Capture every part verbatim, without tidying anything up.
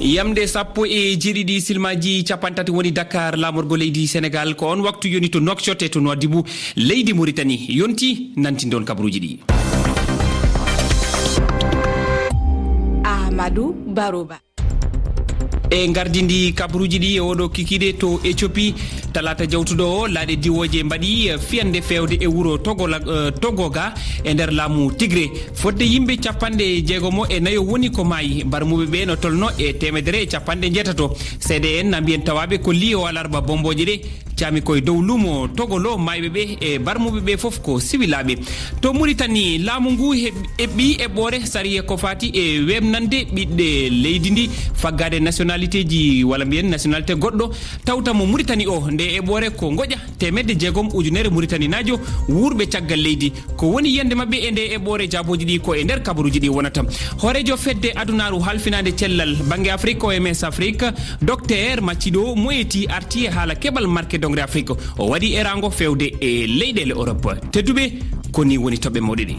Yamde sappo e jeeɗiɗi silmaaji capanɗe tati woni Dakar, laamorgo leydi Senegaal. Ko on waktu yoni to Nouakchott e to Nouadhibou, leydi Mauritanie. Yonti nantinɗon kabaruuji ɗi. Ahmadou Barouba. E gardindi kabaruuji ɗi e oɗo kikiiɗe to Éthiopie, talaata jawtuɗo o, laaɗe diwooje mbaɗi, eh, fiyande feewde e wuro Togola-, eh, Togoga e nder laamu Tigré. Fodde yimɓe capanɗe jeegomo e nayo woni ko maayi. Barmuɓe ɓe no tolno e teemedere e capanɗe njeetato. Seede en na mbiyen tawaaɓe kolli o alarba bombooje ɗe caami koye dow luumo Togolo, maayɓe ɓe e barmuɓe ɓe fof ko siwilaaɓe. To Muritani, laamu ngu heb-, eɓɓi eɓɓoore sariya ko faati e weeɓnande ɓiɓɓe leydi ndi faggaade nationalitéji, walla mbiyen nationalité goɗɗo, tawta mo Muritani o. Nde eɓɓoore ko ngoƴa teemedde jeegom ujunere Muritaninaajo wuurɓe caggal leydi. Ko woni yiyannde maɓɓe e nde eɓɓoore? Jaabooji ɗi ko e nder kabaruuji ɗi wonata. Hooreejo fedde adunaaru halfinaande cellal bannge Afrik, O M S Afrique, Docteur Macido Moeti arti e haala keɓal marke dongre Afrik. O waɗi eraango feewde e leyɗeele Europe. Tedduɓe, ko ni woni toɓɓe mawɗe ɗi.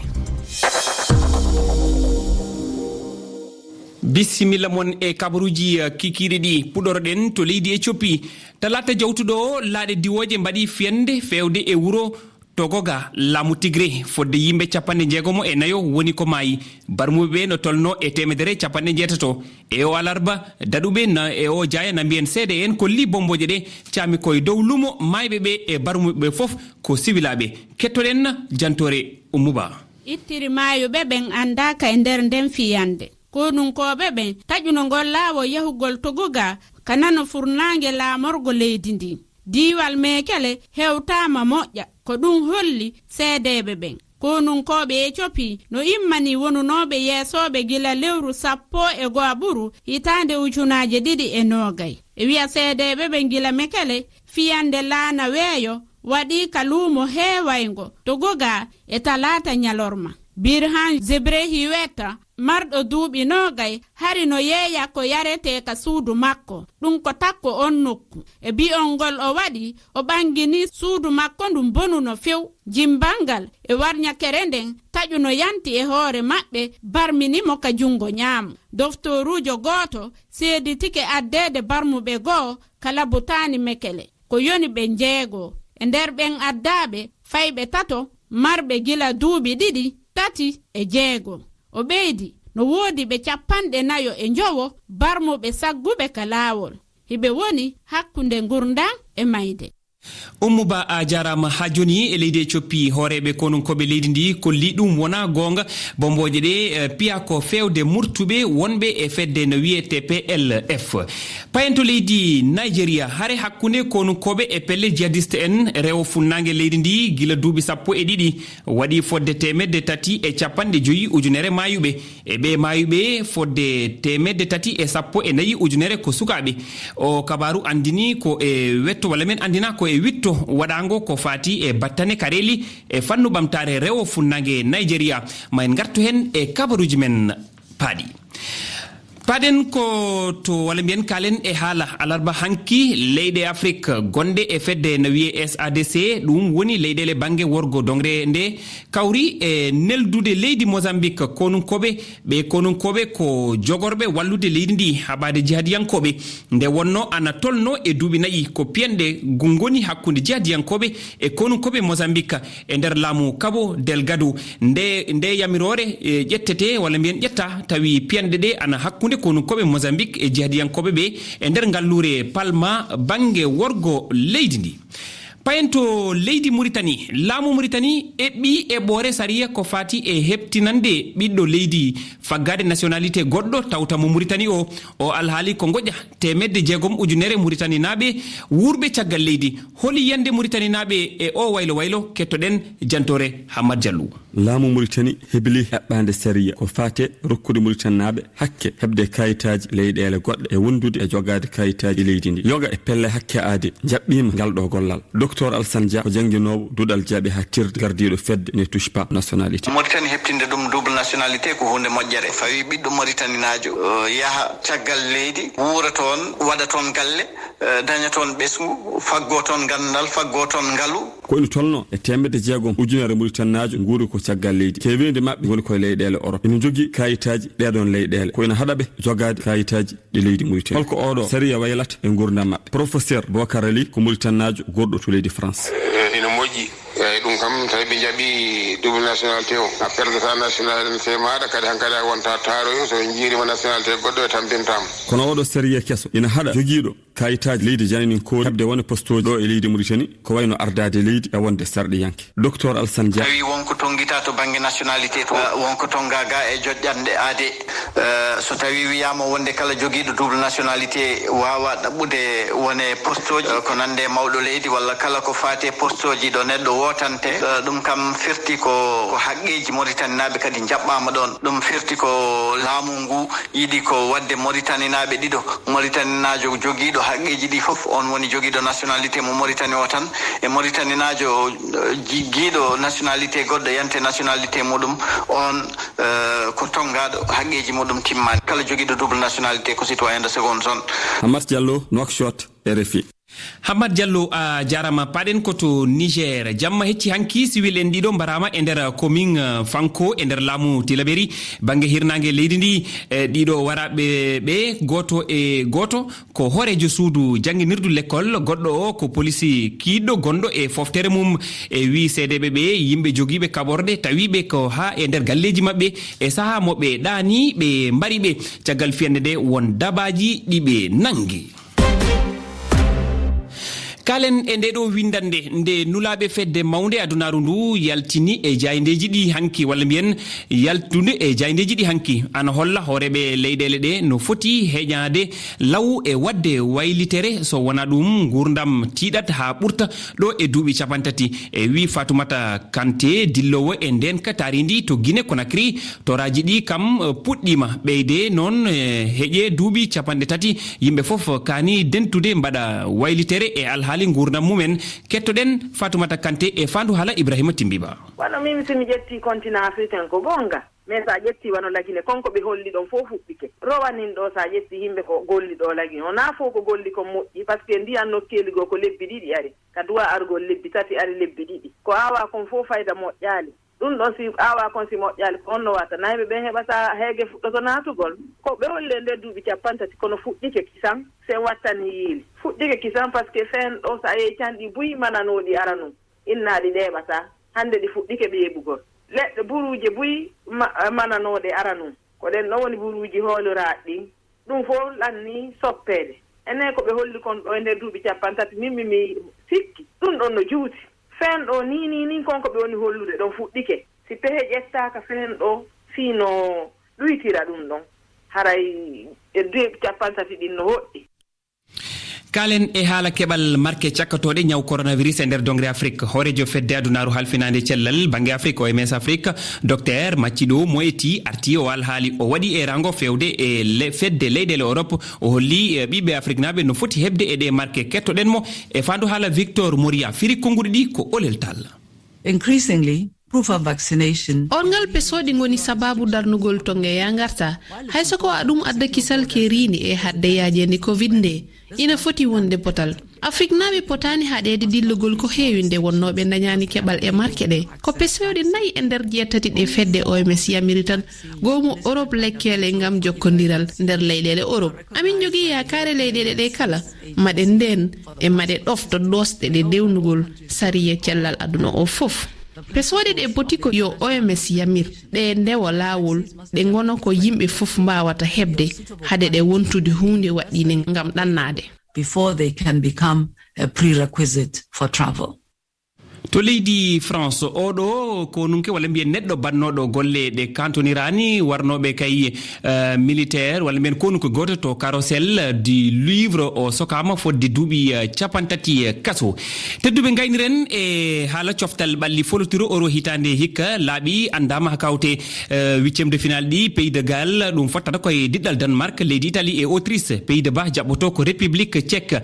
Bisimilla mon e kabaruuji, eh, kikiiɗe ɗi. Puɗoroɗen to leydi Éthiopie. Talaata jawtuɗo o, laaɗe diwooje mbaɗi fiyande feewde e wuro Togoga, laamu Tigré, fodde yimɓe capanɗe jeegomo e nayo woni ko maayi. Barmuɓe ɓe no tolno e teemedere capanɗe njeetato. E o alarba, daɗuɓe na, e o jaaya na mbiyen seede en kolli bombooje ɗe caami koye dow luumo maayɓe ɓe e barmuɓe ɓe fof ko siwilaaɓe. Kettoɗen jantoore Ummu Ba. Ittiri maayuɓe ɓen anndaaka e nder nden fiyande. Konunkooɓe ɓen taƴuno ngol laawol yahugol Togoga ka nano furnaange laamorgo leydi ndin. Diiwal Mekele hewtaama moƴƴa, ko ɗum holli seedeeɓe ɓen. Konunkooɓe Ethiopie no immanii wonunooɓe yeesooɓe gila lewru sappo e go'aɓuru hitaande ujunaaje ɗiɗi e noogay. E wi'a seedeeɓe ɓen, gila Mekele, fiyande laana weeyo waɗii ka luumo heewayngo Togoga e talaata ñalorma. Birhan Zebrehiweta, marɗo duuɓi noogay, hari no yeeya ko yaretee ka suudu makko. Ɗum ko takko on nokku. E bi'ol ngol o waɗi, o ɓanginii suudu makko ndun bonu no few. Jimbangal e warñakere nden taƴuno yanti e hoore maɓɓe, barmini mo ka junngo ñaamo. Doftooruujo gooto seeditike addeede barmuɓe goo ka labutaani Mekele. Ko yoni ɓe njeego. E nder ɓen addaaɓe, fayɓe tato, marɓe gila duuɓi ɗiɗi, tati e jeego. O ɓeydi, no woodi ɓe capanɗe nayo e njowo barmuɓe sagguɓe ka laawol. Hiɓe woni hakkunde ngurndan e mayde. Ummu Ba, a jaaraama. Haa jooni e leydi Ethiopie, hooreeɓe konunkooɓe leydi ndi kolli ɗum wonaa goonga. Bombooje ɗe, eh, piya ko feewde murtuɓe wonɓe e fedde no wiyee T P L F. Payen to leydi Nigeria, hare hakkunde konunkooɓe e pelle jihadiste en rewo funnaange leydi ndi gila duuɓi sappo e ɗiɗi waɗi fodde teemedde tati e capanɗe joyi ujunere maayuɓe. E ɓee maayuɓe, fodde teemedde tati e sappo e nayi ujunere ko sukaaɓe. O kabaaru anndini ko e wetto, walla men anndina ko e witto waɗaango ko faati e battane kareeli e fannu ɓamtaare rewo funnaange Nigeria. Ma en ngartu heen e kabaruuji men paaɗi. Paaɗen ko to, walla mbiyen kaalen e haala alarba hanki, leyɗe Afrik gonɗe e fedde no wiyee S A D C, ɗum woni leyɗeele bannge worgo dongre nde, kawri e neldude leydi Mozambique konunkooɓe. Ɓee konunkooɓe ko jogorɓe wallude leydi ndi haɓaade jihadiyankooɓe. Nde wonno ana tolno e duuɓi nayi, ko piyanɗe gu-, ngoni hakkunde jihadiyankooɓe e konunkooɓe Mozambique e nder laamu Cabo Delgado. Nde, nde yamiroore, e, ƴettete, walla mbiyen ƴetta, tawi piyanɗe ɗe ana hakkunde konunkooɓe Mozambique e jihadiyankooɓe ɓe e nder ngalluure Palma bannge worgo leydi ndi. Payen to leydi Muritani. Laamu Muritani eɓɓi eɓɓoore sariya ko faati e heɓtinande ɓiɗɗo leydi faggaade nationalité goɗɗo tawta mo Muritani o. O alhaali ko ngoƴa teemedde jeegom ujunere Muritaninaaɓe wuurɓe caggal leydi. Holi yiyannde Muritaninaaɓe e o waylo waylo? Kettoɗen jantoore Hammad Diallo. Laamu Muritani hebli eɓɓaande sariya ko faate rokkude Muritaninaaɓe hakke heɓde kayitaaji leyɗeele goɗɗe e wondude e jogaade kayitaaji leydi ndi. Yoga e pelle hakke aade jaɓɓiima ngal ɗo gollal. Docteur Alsan Dia ko jannginoowo duɗal jaaɓi haa tirde, gardiiɗo fedde Ne Touche Pas Nationalité. Mauritanie heɓtinde ɗum double nationalité ko huunde moƴƴere. Fawi ɓiɗɗo Moritaninaajo, eh, yaha caggal leydi, wuura toon, waɗa toon galle, eh, daña toon ɓesngu, faggoo toon ganndal, faggoo toon ngalu. Ko ina tolnoo e teemedde jeegom ujunere Moritaninaajo nguuri ko caggal leydi. Keeweendi maɓɓe ngoni koye leyɗeele Orop. Ina njogii kaayitaaji ɗeeɗoon leyɗeele. Ko ina haɗa ɓe jogaade kaayitaaji ɗi leydi Mauritanie. Holko oɗo sariya waylata e nguurndam maɓɓe? Professeur Boubacar Ali ko Mauritannaajo gorɗo to leydi France. Eh, ina moƴƴi. Eeyi, ɗum kam, tawi ɓe njaɓi double nationalité o, a perdata nationalité maaɗa, kadi hankadi a wonta taaroyo, so ɓe njiirima nationalité goɗɗo, ɓe tampintaama. Kono oɗo sariya keso ina haɗa jogiiɗo kaayitaaji leydi jananinkooji heɓde wone postooji ɗo e leydi Mauritanie, ko wayno ardaade leydi e wonde sarɗiyanke. Docteur Alsan Dia. Tawi wonko tonngita to bannge nationalité to, eh, wonko tonnga ga e joƴƴanɗe aade. Eh, so tawi wiyaama wonde kala jogiiɗo double nationalité waawa ɗaɓɓude wone postooji, eh, ko nande mawɗo leydi walla kala ko faati e postooji ɗo neɗɗo wootante, eh, ɗum kam firti ko, ko haqqeeji Moritaninaaɓe kadi njaɓɓaama ɗoon. Ɗum firti ko laamu ngu yiɗi ko waɗde Moritaninaaɓe ɗiɗo. Moritaninaajo jogiiɗo haqqeeji ɗi fof, oon woni jogiiɗo nationalité mo Moritani o tan, e Moritaninaajo, eh, ji-, jiiɗo nationalité goɗɗo, yante nationalité muɗum, oon, eh, ko tonngaaɗo, haqqeeji muɗum timmaani. Kala jogiiɗo double nationalité ko citoyen de seconde zone. Hamat Diallo, Nouakchott, R F I. Hammat Diallo, a jaaraama. Paɗen ko to Niger. Jamma hecci hanki, siwil en ɗiɗo mbaraama e nder commune, eh, Fanko, e nder laamu Tilaberi, bannge hirnaange leydi ndi. Eh, ɗiɗo waraaɓe ɓe, gooto e gooto ko hooreejo suudu jannginirdu lekkol, goɗɗo o ko polisi kiiɗɗo gonɗo e foftere mum. E wii seedeeɓe ɓe, yimɓe jogiiɓe kaɓorɗe tawiiɓe ko haa e nder galleeji maɓɓe e sahaa mo ɓe ɗaani, ɓe mbari ɓe. Caggal fiyannde nde, won dabaaji ɗi ɓe nanngi. Kaalen e nde ɗo winndannde nde nulaaɓe fedde mawnde adunaaru ndu yaltini e jaayndeeji ɗi hanki, walla mbiyen yaltude e jaayndeeji ɗi hanki, ana holla hooreeɓe leyɗeele ɗe no foti heñaade law e waɗde waylitere, so wonaa ɗum nguurndam tiiɗat haa ɓurta ɗo e duuɓi capantati. E wii Fatoumata Kanté, dilloowo e ndeen ka taarindi to Guinée Conakry, toraaji ɗi kam, eh, puɗɗiima ɓeyde noon, eh, heƴe duuɓi capanɗe tati. Yimɓe fof kaani dentude mbaɗa waylitere e alhaali nguurndam mumen. Kettoɗen Fatoumata Kanté e faandu haala Ibrahima Timbiba. Wano min, si mi ƴetti continent africain, ko goonga. Mais so a ƴetti wano Lagine, kon ko ɓe holli ɗon fof fuɗɗike. Rowanin ɗo, so a ƴetti yimɓe ko golli ɗo Lagine, wonaa fof ko golli kon moƴƴi, parce que ndiyan nokkeeli goo ko lebbi ɗiɗi ari. Ka duwa argol lebbi tati ari lebbi ɗiɗi. Ko awa kon fof fayda moƴƴaali. Ɗum ɗon si awa kon si moƴƴaali, ko honno watta? Naayɓe ɓen heɓa sa heege fuɗɗoto naatugol. Ko ɓe holli e nder duuɓi cappanɗe tati, kono fuɗɗike kisan, sen wattani yiili. Fuɗɗike kisan, parce que fen ɗo, so a yehi canɗi buy mananooɗi aranun, innaaɗi ɗeeɓata. Hannde ɗi fuɗɗike ɓeeɓugol. Leɗɗe buruuje buy ma-, mananooɗe aranun, ko ɗen ɗon woni buruuji hooloraaɗi ɗin. Ɗum fof lanni soppeede. Enen ko ɓe holli kon ɗo e nder duuɓi cappanɗe tati, min mi, mi sikki ɗum ɗon no juuti. Feen ɗo nii, nii, nii, kon ko ɓe woni hollude ɗon fuɗɗike. Si pehe ƴettaaka feen ɗo, fii no ɗuytira ɗum ɗon, haray e duuɓi cappanɗe tati ɗin no hoɗɗi. Kaalen e haala keɓal marke cakkatooɗe ñaw coronavirus e nder dongre Afrik. Hooreejo fedde adunaaru halfinaande cellal bannge Afrik, O M S Afrique, Docteur Macciɗo Moeti, arti o alhaali o waɗi e rango fewde e le-, fedde leyɗeele Europe. O holli, eh, ɓiɓɓe Afriknaaɓe no foti heɓde e ɗee marke. Kettoɗen mo e faandu haala Victor Moria. Firi konnguɗi ɗi ko Olel Tall. Increasingly, proof of vaccination. Orngal pesooɗi ngoni sabaabu darnugol to ngeya ngarta. Hay so ko a ɗum adda kisal keeriindi e haɗde yaajeende covid nde, ina foti wonde potal. Afriknaaɓe potaani haɗeede dillugol ko heewi nde wonnoo ɓe ndañaani keɓal e marke ɗe. Ko pesooɗi nayi e nder jeetati ɗe fedde O M S yamiri tan, goomu Europe lekkeele ngam jokkondiral nder leyɗeele Europe. Amin njogii yaakaare leyɗeele ɗe kala, maɗe ndeen e maɗe ɗofto doosɗe ɗe dewnugol sariya cellal aduna o fof. Pesooɗe ɗe poti ko yo O M S yamir, ɗe ndewa laawol, ɗe ngona ko yimɓe fof mbaawata heɓde, hade ɗe wontude huunde waɗɗinde ngam ɗannaade. Before they can become a prerequisite for travel. To leydi France, oɗo konunke walla mbiyen neɗɗo bannooɗo golle ɗe kantoniraani, warnooɓe kay, eh, militaire walla mbiyen konunke gooto to Carrousel du Louvre, o sokaama fodde duuɓi, eh, capanɗe tati, eh, kaso. Tedduɓe, ngayniren e haala coftal ɓalli folotiro oro hitaande hikka laaɓi anndaama haa kawte, eh, huitième de finale ɗi. Pays de Galles, ɗum fottata koye diɗɗal Danemark, leydi Italie e Autriche. Pays de Bas jaɓɓoto ko République Tchèque.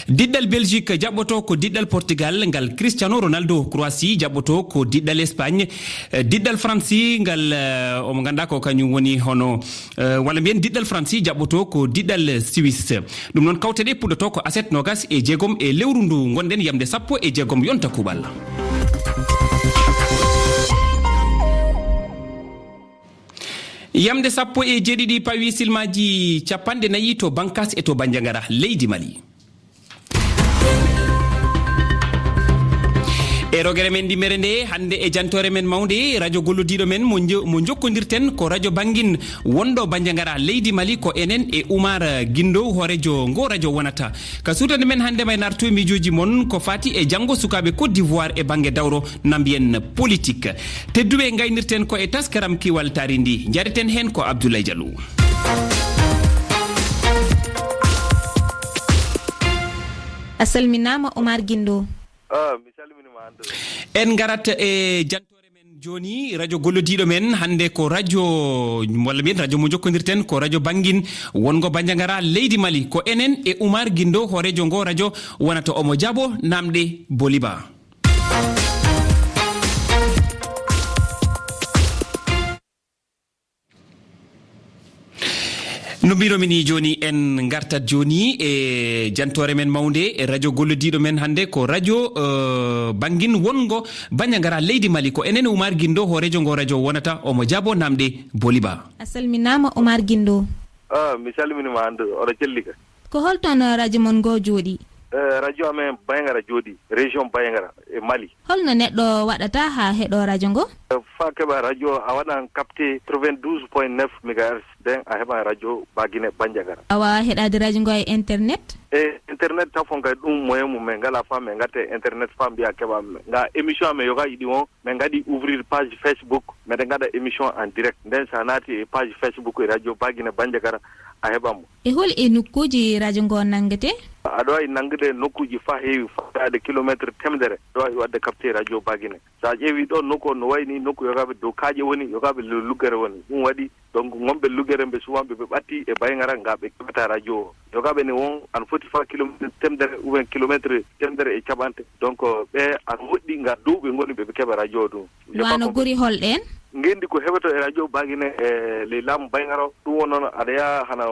Diɗɗal Belgique jaɓɓoto ko diɗɗal Portugal ngal Cristiano Ronaldo. Croatie jaɓɓoto ko diɗɗal Espagne. Eh, diɗɗal France ngal, eh, omo nganndaa ko kañum woni hono, eh, walla mbiyen diɗɗal France jaɓɓoto ko diɗɗal Suisse. Ɗum noon kawte ɗe puɗɗoto ko aset noogas e jeegom e lewru ndu ngonɗen yamde sappo e jeegom yonta kuuɓal. Yamde sappo e jeeɗiɗi pawi silmaaji capanɗe nayi to Bankas e to Bandiagara, leydi Mali. E rogere men ndimmere nde, hannde e jantoore men mawnde, radio gollodiiɗo men mo njo-, mo njokkondirten ko radio Bangin wonɗo Bandiagara, leydi Mali, ko enen e Oumar Guindo, hooreejo ngo radio wonata. Ka suutande men hannde may nartu e miijooji mon ko faati e janngo sukaaɓe Côte d'Ivoire e bannge dawro na mbiyen politique. Tedduɓe, ngaynirten ko e taskaram Kiwal Taari ndi. Njareten heen ko Abdoulaye Diallo. A salminaama, Omar Guindo. Ah, mi salminiima, Ando. En ngarat e jantoore men jooni, radio gollodiiɗo men hannde ko radio, walla mbiyen radio mo njokkondirten ko radio Bangin wonngo Bandiagara, leydi Mali. Ko enen e Oumar Guindo, hooreejo ngo radio wonata, omo jaabo naamɗe Boliba. No mbiiromi ni jooni, en ngartat jooni e jantoore men mawnde, e radio gollodiiɗo men hannde ko radio, eh, Bangin wonngo Bandiagara, leydi Mali. Ko enen Oumar Guindo, hooreejo ngo radio wonata, omo jaabo naamɗe Boliba. A salminaama, Omar Guindo. Ah, mi salminiima, Ando. Oɗo celli ka? Ko hol toon radio mon ngo jooɗi? Eh, radio amen Bandiagara jooɗi, région Bandiagara e Mali. Holno neɗɗo waɗata haa heɗo radio ngo? Eh, faa keɓa radio, a waɗan capté quatre-vingt-douze point neuf mégahertz, nden a heɓan radio Bagine Bandiagara. A waawaa heɗaade radio ngo e internet? E internet tafon kay, ɗum moyen mum, min ngalaa faa min ngatta e internet faa mbiya keɓa men. Nga émission amen yoga yiɗi on, min ngaɗi ouvrir page Facebook, miɗen ngaɗa émission en direct. Nden so a naati e page Facebook e radio Bagine Bandiagara, a heɓan mo. E hol e nokkuuji radio ngo nanngete? Aɗa waawi nanngude nokkuuji faa heewi, faa yaade kilomeetre teemedere, aɗa waawi waɗde capté radio Bagine. So a ƴeewi ɗo nokku on no wayi ni nokku yogaaɓe dow kaaƴe woni, yogaaɓe lu-, luggere woni. Ɗum waɗi, donc, wonɓe luggere ɓe souvent ɓe, ɓe ɓatti e Bandiagara nga ɓe keɓata radio o. Yogaaɓe ne won, ana foti faa kilomeetre teemedere ou bien kilomeetre teemedere e caɓante. Donc, ɓe ana woɗɗi nga dow ɓe ngoni ɓe, ɓe keɓa radio o ɗum. Wano guri hol ɗeen? Ngenndi ko heɓeto e radio Bagine e ley laamu Bandiagara o, ɗum won noon aɗa yaha hana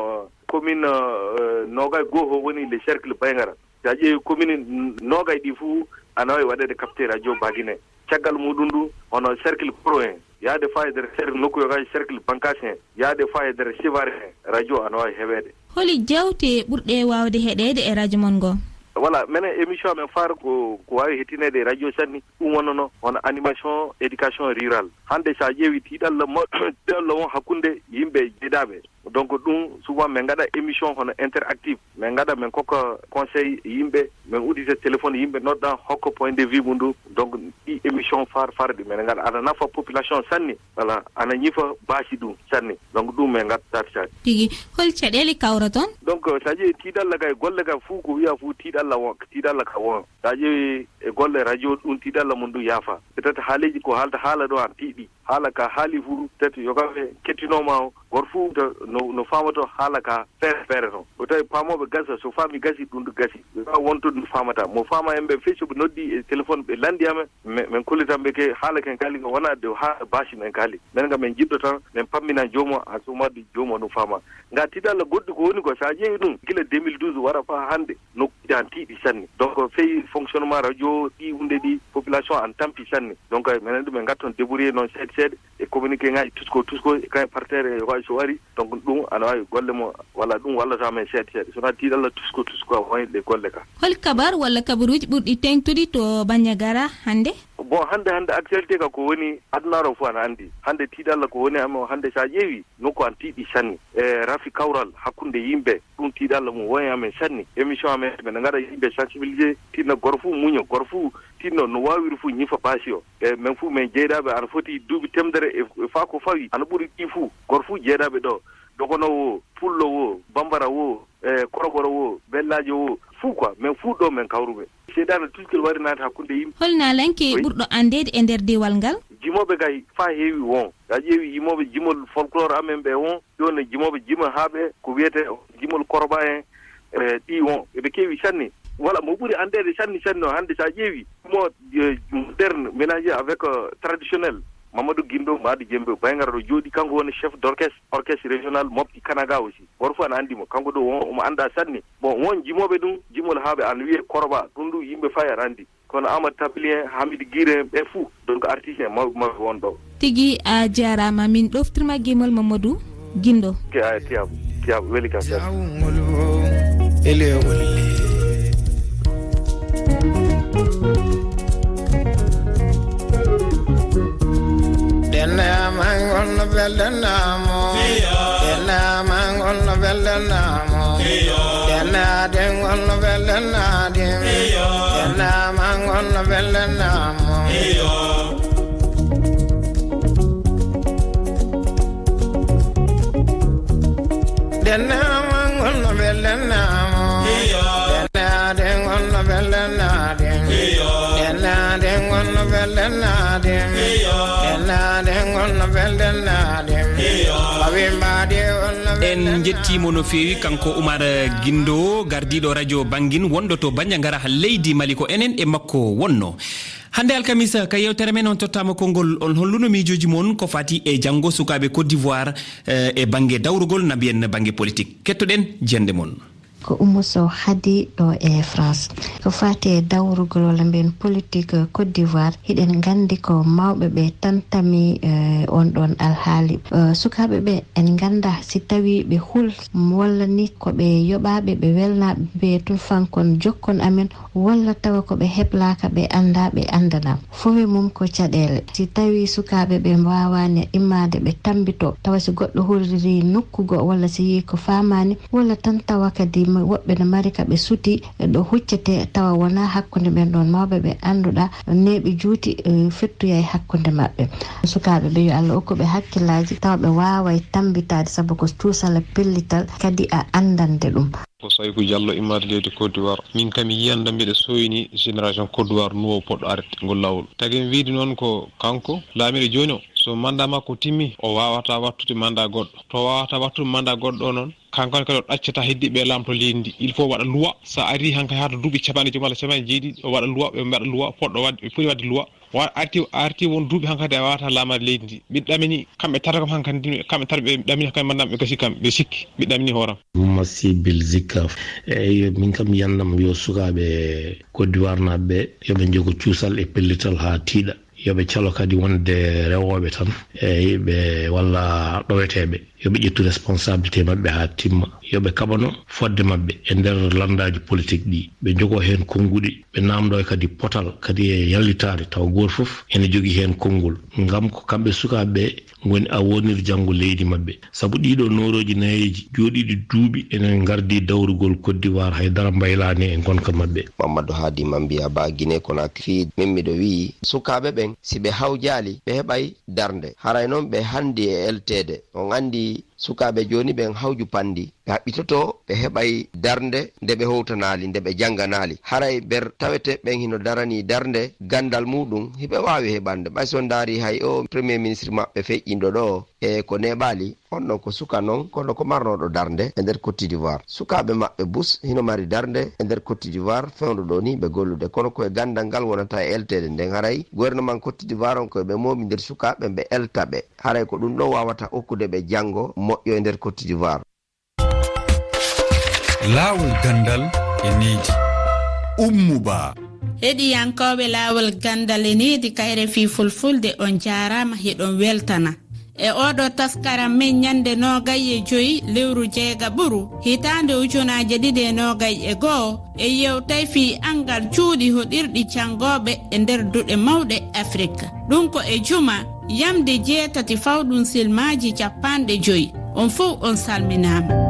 commune, eh, noogay goo o woni le cercle Bandiagara. So a ƴeewi commune n-, noogay ɗi fuu, ana waawi waɗeede capté radio Bagine. Caggal muɗum ndu, hono cercle Koro en, yaade faa e nder cer-, nokku yogaaji cercle Bankas en, yaade faa e nder Sivare en, radio ana waawi heɓeede. Holi jawte ɓurɗe waawde heɗeede e radio mon ngo? Voilà, menen émission amen faar ko, ko waawi hettineede e radio sanne, ɗum wonnono hono animation éducation rurale. Hannde so a ƴeewi tiiɗalla mo-, tiiɗalla won hakkunde yimɓe jeydaaɓe. Donc ɗum, souvent min ngaɗa émission hono interactive. Min ngaɗa, min kokka conseil yimɓe, min uddita téléphone yimɓe, nodda, hokka point de vue mum ɗum. Donc ɗi émission faar faar ɗi min ngaɗa, ana nafa population sanne. Voilà, ana ñifa baasi ɗum sanne. Donc ɗum min ngaɗata saati saati. Tigi, hol caɗeele kawroton? Donc, so a ƴeewi tiiɗalla kay, golle ka fuu ko wiya fuu tiiɗalla won, tiiɗalla ka won. So a ƴeewi e golle radio ɗum tiiɗalla mum ɗum yaafa. Peut-être haaleeji ko haalta haala ɗo an tiiɗi. Haala ka haali fuu, peut-être yogaaɓe kettinooma o, gooto fuu to no, no faamato haala ka feere feere toon. Ko tawi paamooɓe gasa, so faami gasi, ɗum ɗo gasi. Yogaaɓe wonto ɗum faamata. Mo faama en ɓe fii so ɓe noddi e téléphone, ɓe lanndi amen, men, men kollitan ɓe ke haala ken kaali ko wona de haala baasi men kaali. Men nga men jiɗɗo tan, men pamminan joomum, a somaɗi joomum no faama. Nga tiiɗalla goɗɗi ko woni ko, so a ƴeewi ɗum, gila deux mille douze wara faa hannde, nokkuuji an tiiɗi sanne. Donc, fii fonctionnement radio, ɗi huunde ɗi, population an tampi sanne. Donc, menen ɗum en ngatton débrouiller noon seeɗa seeɗa, e communiqué ngaji tusko tusko, e kay partenaire e waawi so wari. Donc, ɗum ana waawi golle mo, walla ɗum wallata men seeɗa seeɗa. So wonaa tiiɗalla tusko tusko, a waɗi ɗe golle ka. Hol kabar walla kabaruuji ɓurɗi teeŋtude to Bandiagara hannde? Bon, hannde, hannde, actualité ka ko woni adunaaru fof ana anndi. Hannde tiiɗalla ko woni amen o, hannde so a ƴeewi, nokku an tiiɗi sanne. E rafi kawral hakkunde yimɓe, ɗum tiiɗalla mum woni amen sanne. Émission amen, men ngaɗa yimɓe sensibilisé, tinno gooto fof muño, gooto fof tinno no waawiri fof ñifa baasi o. E men fof men jeyɗaaɓe, ana foti duuɓi temedere e, e faa ko fawi, ana ɓuri ɗi fof. Gooto fof jeyɗaaɓe ɗo, Dogonoowo o, Pullo o, Bambara o, e Koroboro o, Bellaajo o, fuu quoi, men fuu ɗo men kawruɓe. Seyɗaane tuskil wari naata hakkunde yimɓe. Hol naalanke Wi. Ɓurɗo anndeede e nder diiwal ngal? Jimooɓe kay faa heewi won. A ƴeewi yimooɓe jimol folklore amen ɓe won, ɗon e jimooɓe jimol haaɓe, ko wiyetee jimol Koroba en, e ɗi won. Eɓe keewi sanne. Wala mo ɓuri anndeede sanne sanne o hannde, so a ƴeewi mo, e, moderne, mélangé avec, euh, traditionnel. Mamadou Guindo, Madi Djembe, Bayngar ɗo jooɗi, kanko woni chef d'orchestre, orchestre régional Mopti Kanaga aussi. Gooto fof ana anndi mo, kanko ɗo won, omo anndaa sanne. Bon, won jimooɓe ɗum, jimol haaɓe ana wiyee Koroba, ɗum ɗum yimɓe fay aɗa anndi. Kono Amadou Tapilien, Hamidou Guiré, ɓe fuu, donc artiste en mawɓe mawɓe won ɗo. Tigi a jaaraama, min ɗoftirma gimol Mamadou Guindo. Ke a tiyam, tiyam, weli kam. Ele wolle. Dennaama ngol no belɗanamo. Dennaama ngol no belɗanamo. Dennaade ngol no belɗanade. Dennaama ngol no belɗanamo. Dennaama ngol no belɗanamo. Dennaade ngol no belɗanade. Dennaade ngol no belɗanade. Dennaade ngol no belɗanade. Awi mbaade ngol no En njettiimo no feewi, kanko Oumar Guindo, gardiiɗo radio Bangin, wonɗo to Bandiagara, leydi Mali. Ko enen e makko wonno. Hannde alkamisa, ka yewtere men, on tottaama konngol, on holluno miijooji mon ko fati e janngo sukaaɓe Côte d'Ivoire, eh, e bannge dawrugol, na mbiyen bannge politique. Kettoɗen jannde mon. Ko Oumou Sow Hadi ɗo e France. Ko fati e dawrugol walla mbiyen politique Côte d'Ivoire, hiɗen nganndi ko mawɓe ɓe tantami, eh, on ɗon alhaali. Eh, sukaaɓe ɓe en nganndaa si tawii ɓe hul walla ni ko ɓe yoɓaaɓe, ɓe welnaaɓe, ɓe tun fankon jokkon amen, walla tawa ko ɓe heblaaka, ɓe anndaa, ɓe anndanaama. Fof e mum ko caɗeele. Si tawii sukaaɓe ɓe mbaawaani immaade, ɓe tammbitoo, tawa si goɗɗo huliri nokku goo, walla si yii ko faamaani, walla tan tawa kadi ma-, woɓɓe no mari ka ɓe suti, e ɗo huccetee, tawa wonaa hakkunde ɓen ɗon mawɓe ɓe annduɗaa, neeɓi juuti, e, fettoya e hakkunde maɓɓe. Sukaaɓe ɓe, yo Allah okku ɓe hakkillaaji, tawa ɓe waaway tammbitaade, sabu ko cuusal e pellital, kadi a anndande ɗum. Ko Sayku Jallo, immaade leydi Côte d'Ivoire. Min kam, mi yiyan ɗam, mbiɗa sooyni génération Côte d'Ivoire nouveau poɗɗo arde ngol laawol. Tagi mi wiide noon ko kanko laamiiɗo jooni o, so mandat makko timmi, o waawataa wattude mandat goɗɗo. To o waawataa wattude mandat goɗɗo o noon, kanko ne kadi o ɗaccata heddiiɓe laamto leydi ndi. Il faut waɗa loi. So a arii hankadi haa to duuɓi capanɗe joy walla capanɗe jeeɗiɗi, o waɗa loi, ɓe mbaɗa loi, poɗɗo waɗde, ɓe poti waɗde loi. Wa-, arti, arti won duuɓi hankadi a waawataa laamaade leydi ndi. Ɓiɗɗo amen ni, kamɓe tata kam hankadi ndi, kamɓe tata ɓe ɗamini kam, mandat ɓe gasi kam, ɓe sikki. Ɓiɗɗo amen ni hooram. Masibil Zikaf. Eyi, min kam yandam yo sukaaɓe Côte d'Ivoire naaɓe ɓe, yo ɓe njogo cuusal e pellital haa tiiɗa. Yo ɓe calo kadi wonde rewooɓe tan, eyi, ɓe walla ɗoweteeɓe. Yo ɓe ƴettu responsabilité maɓɓe haa timma. Yo ɓe kaɓano fodde maɓɓe e nder lanndaaji politik ɗi. Ɓe njogoo heen konnguɗi, ɓe naamndoo kadi potal, kadi e yallitaade, tawa gooto fof ene jogii heen konngol. Ngam ko kamɓe sukaaɓe ɓe ngoni avenir janngo leydi maɓɓe. Sabu ɗiiɗoo noorooji nayeeji jooɗiiɗi duuɓi ene ngardii dawrugol Côte d'Ivoire, hay dara mbaylaani e ngonka maɓɓe. Mamadou Hadi Mambiya Ba, Guinée Conakry. Fii min miɗo wi'i sukaaɓe ɓen, si ɓe hawjaali, ɓe heɓay darnde. Haray non ɓe hanndi e elteede. On anndi sukaaɓe jooni ɓen hawju panndi. Ɓe haɓɓitoto, ɓe heɓay darnde nde ɓe howtanaali, nde ɓe jannganaali. Haray ɓe tawete ɓen hino daranii darnde ganndal muuɗum, hiɓe waawi heɓande. Ɓay so ndaari hay o premier ministre maɓɓe feƴƴinɗo ɗo, e ko neeɓaali, on ɗon ko suka non, kono ko marnooɗo darnde e nder Côte d'Ivoire. Sukaaɓe maɓɓe bus hino mari darnde e nder Côte d'Ivoire, fewndo ɗo ni ɓe gollude. Kono ko e ganndal ngal wonata e elteede nden, haray gouvernement Côte d'Ivoire on ko ɓe moomi nder sukaaɓe ɓe elta ɓe. Haray ko ɗum ɗon waawata okkude ɓe janngo moƴƴo e nder Côte d'Ivoire. Laawol ganndal e needi. Ummu Ba. Heɗiyankooɓe Laawol ganndal e needi ka R F I Fulfulde, on jaaraama, hiɗon weltana. E oɗo taskaram men ñande noogay e joy lewru jeegaɓuru hitaande ujunaaje ɗiɗi e noogay e goo, e yewtay fii anngal cuuɗi hoɗirɗi canngooɓe e nder duɗe mawɗe Afrik. Ɗum ko e juma yamde jeetati fawɗum silmaaji cappanɗe joy. On fow on salminaama.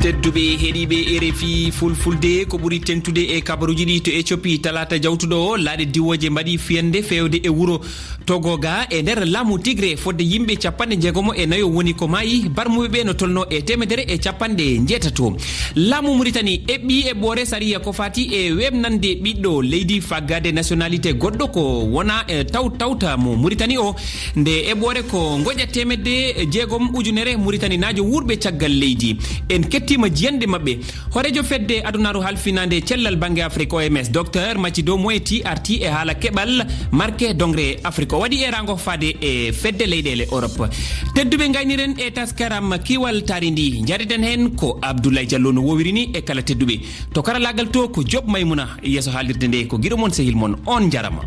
Tedduɓe heɗiiɓe R F I Fulfulde, ko ɓuri tentude e kabaruuji ɗi to Ethiopie talaata jawtuɗo o, laaɗe diwooje mbaɗi fiyande feewde e wuro Togoga e nder laamu Tigre, fodde yimɓe cappanɗe jeegomo e nayo woni ko maayi, barmuɓe ɓe no tolno e teemedere e cappanɗe njeetato. Laamu Muritani eɓɓi eɓɓoore sariya ko faati e weeɓnande ɓiɗɗo leydi faggade nationalité goɗɗo ko wona e taw tawta mo Muritani o. Nde eɓɓoore ko ngoƴa teemedde jeegom ujunere Muritaninaajo wuurɓe caggal leydi. En kettiima jiyannde maɓɓe. Hooreejo fedde adunaaru halfinaande cellal bannge Afrik, O M S, Docteur Macido Moeti arti e haala keɓal marke dongre Afrik. O waɗi eeraango faade e fedde leyɗeele Europe. Tedduɓe, ngayniren e taskaram kiwal taari ndi. Njareten heen ko Abdoulaye Diallo no woowiri ni e kala tedduɓe. To karalaagal to ko Job Maymuna, yeeso haalirde nde ko giɗo mon sehil mon. On njarama.